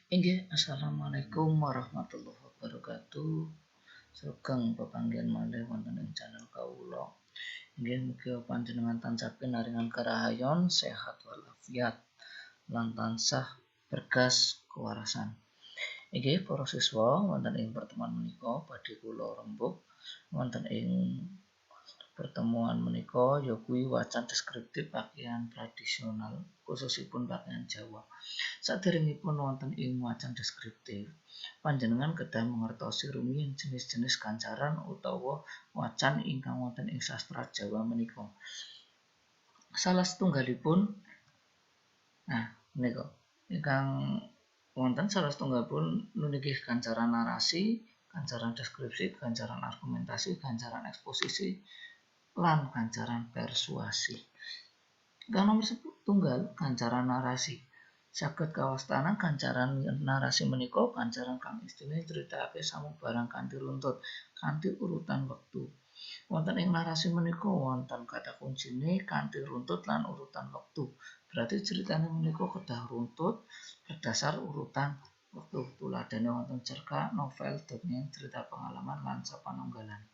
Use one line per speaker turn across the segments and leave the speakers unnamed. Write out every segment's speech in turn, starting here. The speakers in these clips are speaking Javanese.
Inggih, assalamualaikum warahmatullahi wabarakatuh. Sugeng pepanggihan malih wonten ing channel kawula. Inggih, mugi panjenengan tansah pinaringan karahayon, sehat walafiat, lan tansah bergas kewarasan. Inggih, para siswa, wonten ing pertemuan menika badhe kula rembug wonten ing pertemuan menika ya kuwi wacan deskriptif pakaian tradisional, khususipun pakaian Jawa. Saderengipun wonten ing wacan deskriptif, panjenengan kedah mangertosi rumiyin jenis-jenis gancaran utawa wacan ingkang wonten ing sastra Jawa menika. Salah setunggalipun, nah menika ingkang wonten salah setunggalipun nuniki gancaran narasi, gancaran deskripsi, gancaran argumentasi, gancaran eksposisi, lan gancaran persuasi. Ingkang nomor setunggal gancaran narasi. Saged kawastanan gancaran narasi menika gancaran kang isine nyritakake samubarang kanthi runtut, kanthi urutan wektu. Wonten ing narasi menika wonten kata kuncine kanthi runtut lan urutan wektu. Berarti ceritane menika kedah runtut berdasar urutan wektu. Tuladhane wonten cerkak, novel, dongeng, cerita pengalaman lan sapanunggalane.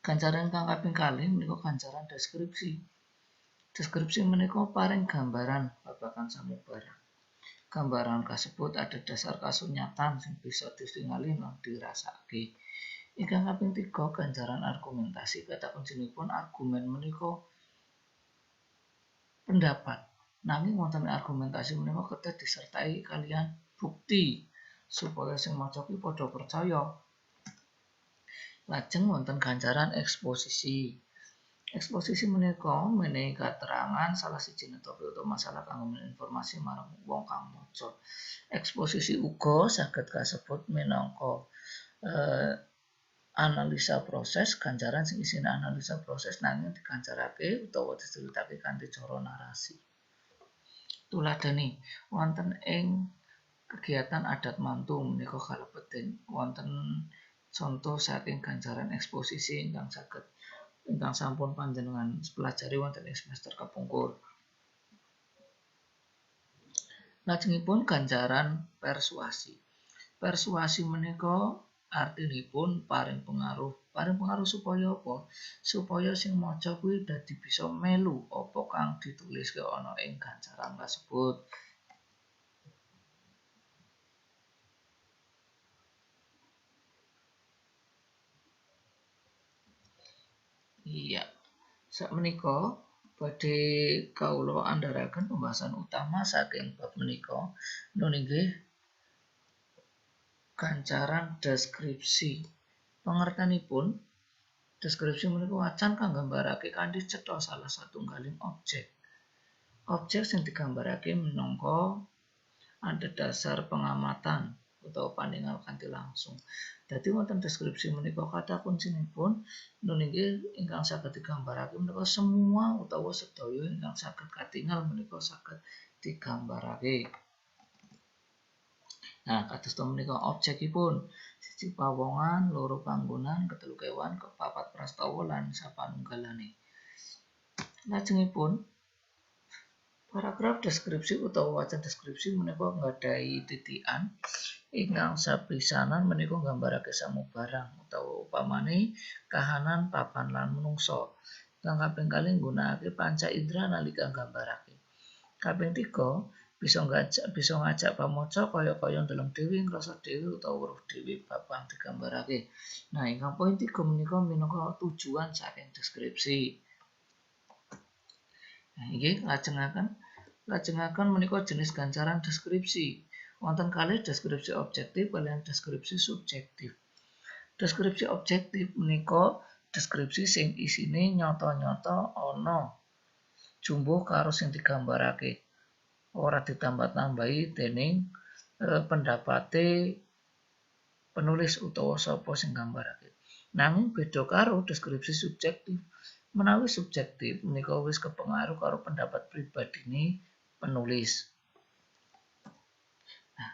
Gancaran kang kaping kalih menika gancaran deskripsi. Deskripsi menika paring gambaran babagan samubarang. Gambaran kasebut adhedhasar kasunyatan sing bisa ditingali lan dirasakake. Ingkang kaping tiga gancaran argumentasi. Kata kuncinipun argumen menika pendapat. Nanging wonten argumentasi menika kedah disertai kaliyan bukti supaya sing maca ki padha percaya. Lajeng wonten gancaran eksposisi. Eksposisi menika menehi katerangan salah siji topik utawa masalah kanggo menehi informasi marang wong kang maca. Eksposisi uga saged kasebut minangka analisa proses, gancaran sing isine analisa proses nanging digancarake utawa diceritake kanthi cara narasi. Tuladhane wonten ing kegiatan adat mantu menika kalebet wonten contoh saking gancaran eksposisi ingkang saged ingkang sampun panjenengan pelajari wonten ing semester kepungkur. Lajengipun gancaran persuasi. Persuasi menika artinipun paring pengaruh. Paring pengaruh supaya apa? Supaya sing maca kuwi dadi bisa melu apa kang dituliske ana ing gancaran kasebut. Iya, sakmenika badhe kawula andharaken pembahasan utama saking bab menika nun inggih gancaran deskripsi. Pengertenipun deskripsi menika wacan kang nggambarake kanthi cetha salah satunggaling objek. Objek sing digambarake minangka adhedhasar pengamatan utawa paningal kanthi langsung. Dadi wonten deskripsi menika kata kuncinipun nun inggih ingkang saged digambarake menika semua utawa sedaya ingkang saged katingal menika saged digambarake. Nah, kados menika objekipun siji pawongan, loro panggonan, ketelu kewan, kepapat prastawa lan sapanunggalane. Lajengipun paragraf deskripsi utawa wacan deskripsi menika nggadahi titikan ingkang sapisanan menika nggambarake samubarang utawa upamane kahanan papan lan menungsa. Ingkang kaping kalih nggunakake panca indra nalika nggambarake. Kaping tiga bisa ngajak pamaca kaya-kaya ndeleng dhewe, ngrasa dhewe utawa weruh dhewe bab kang digambarake. Nah, ingkang poin tiga menika minangka tujuan saking deskripsi. Nah, iki lajengaken menika jenis gancaran deskripsi. Wonten kalih deskripsi objektif kaliyan deskripsi subjektif. Deskripsi objektif menika deskripsi sing isine nyata-nyata ana jumbuh karo sing digambarake. Ora ditambah-tambahi dening pendapate penulis utawa sapa sing nggambarake. Nanging beda karo deskripsi subjektif. Menawi subjektif menika wis kepengaruh karo pendapat pribadine penulis. Nah,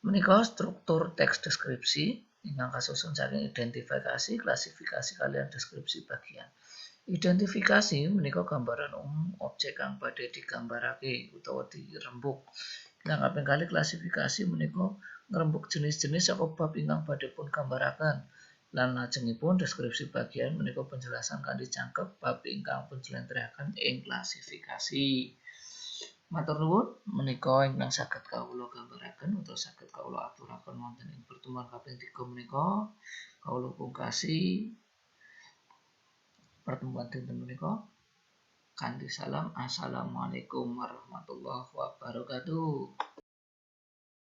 menika struktur teks deskripsi ingkang kasusun saking identifikasi, klasifikasi kaliyan deskripsi bagian. Identifikasi menika gambaran umum objek kang badhe digambarake utawa dirembuk. Ingkang kaping kalih klasifikasi menika ngrembug jenis-jenis saka bab ingkang badhe pun gambaraken. Lan lajengipun deskripsi bagian menika penjelasan kanthi jangkep bab ingkang pun jlentrehaken ing klasifikasi. Matur nuwun, menika ingkang saged kawula gambaraken utawa saged kawula aturaken wonten ing pertemuan kaping 3 menika. Kawula pungkasi pertemuan dinten menika kanthi salam, assalamualaikum warahmatullahi wabarakatuh.